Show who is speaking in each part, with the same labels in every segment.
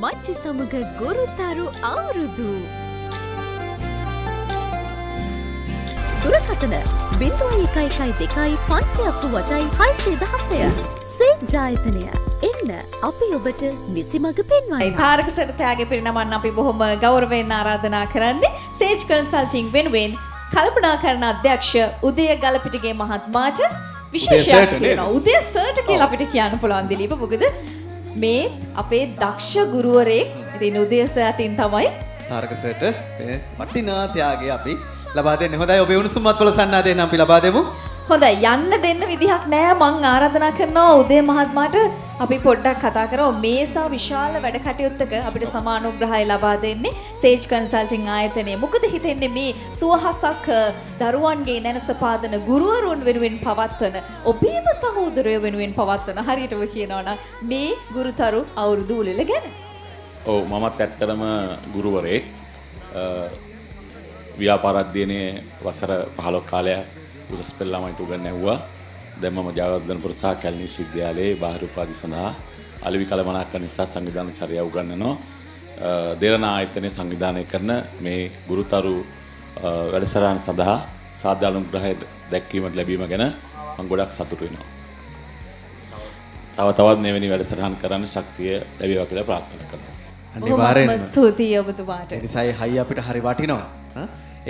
Speaker 1: මච්චි සමග ගුරුතරු අවුරුදු. දුරකථන 0112 588 616. සේජ් ආයතනය. එන්න අපි ඔබට නිසි මඟ පෙන්වන්නම්.
Speaker 2: තාරක සර්ට ත්‍යාගය පිරිනමන්න අපි බොහොම ගෞරවයෙන් ආරාධනා කරන්නේ සේජ් කන්සල්ටිං වෙනුවෙන් කල්පනාකරණ අධ්‍යක්ෂ උදය ගලපිටිගේ මහත්මයාට. විශේෂයක්
Speaker 3: සර්ට නේද?
Speaker 2: තියෙනවා. උදය සර්ට කියලා අපිට කියන්න පුළුවන් දිලීප. මොකද මේ අපේ දක්ෂ ගුරුවරයෙක්. ඉතින් උදය සර් අතින් තමයි
Speaker 3: තාරක සර්ට මේ වටිනා ත්‍යාගය අපි ලබා දෙන්නේ. හොඳයි, ඔබේ උණුසුම් අත්වල සන්නාදයෙන් අපි ලබා දෙමු.
Speaker 2: හොඳයි, යන්න දෙන්න විදිහක් නෑ. මං ආරාධනා කරනවා උදය මහත්මයාට අපි පොඩ්ඩක් කතා කරමු. මේ සා විශාල වැඩ කටයුත්තක අපිට සමානුග්‍රහය ලබා දෙන්නේ සේජ් කන්සල්ටිං ආයතනය. මොකද හිතෙන්නේ මේ සුවහසක් දරුවන්ගේ නැනස පාදන ගුරුවරුන් වෙනුවෙන් පවත්වන, ඔබේම සහෝදරයෝ වෙනුවෙන් පවත්වන, හරියටම කියනවා නම් මේ ගුරුතරු අවුරුදු උළෙල ගැන?
Speaker 4: ඔව්, මමත් ඇත්තටම ගුරුවරයෙක්. ව්‍යාපාර අධ්‍යයනයේ වසර 15 කාලයක් උසස් පෙළ ළමයින්ට උගන්වුවා. දැන් මම ජයවර්ධනපුර සහ කැලණි විශ්වවිද්‍යාලයේ බාහිර උපාධි සඳහා අලෙවි කළමනාකරණ සහ සංවිධාන චර්යාව උගන්වනවා. දෙරණ ආයතනය සංවිධානය කරන මේ ගුරුතරු වැඩසටහන සඳහා සාධාරණ දැක්වීමට ලැබීම ගැන මම ගොඩක් සතුටු වෙනවා. තව තවත් මෙවැනි වැඩසටහන් කරන්න ශක්තිය ලැබේවා කියලා ප්‍රාර්ථනා කරනවා.
Speaker 3: අනිවාර්යෙන්ම.
Speaker 2: බොහොමත්ම ස්තුතියි ඔබතුමාට.
Speaker 3: ඒ නිසා ඒ හයිය අපිට හරි වටිනවා.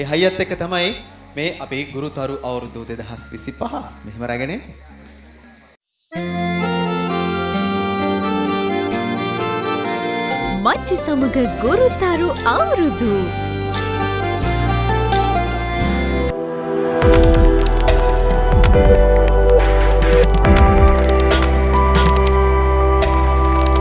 Speaker 3: ඒ හයියත් එක්ක තමයි මේ අපේ ගුරුතරු අවුරුදු 2025 මෙහෙම රැගෙන එන්නේ.
Speaker 1: මච්චි සමග ගුරුතරු අවුරුදු.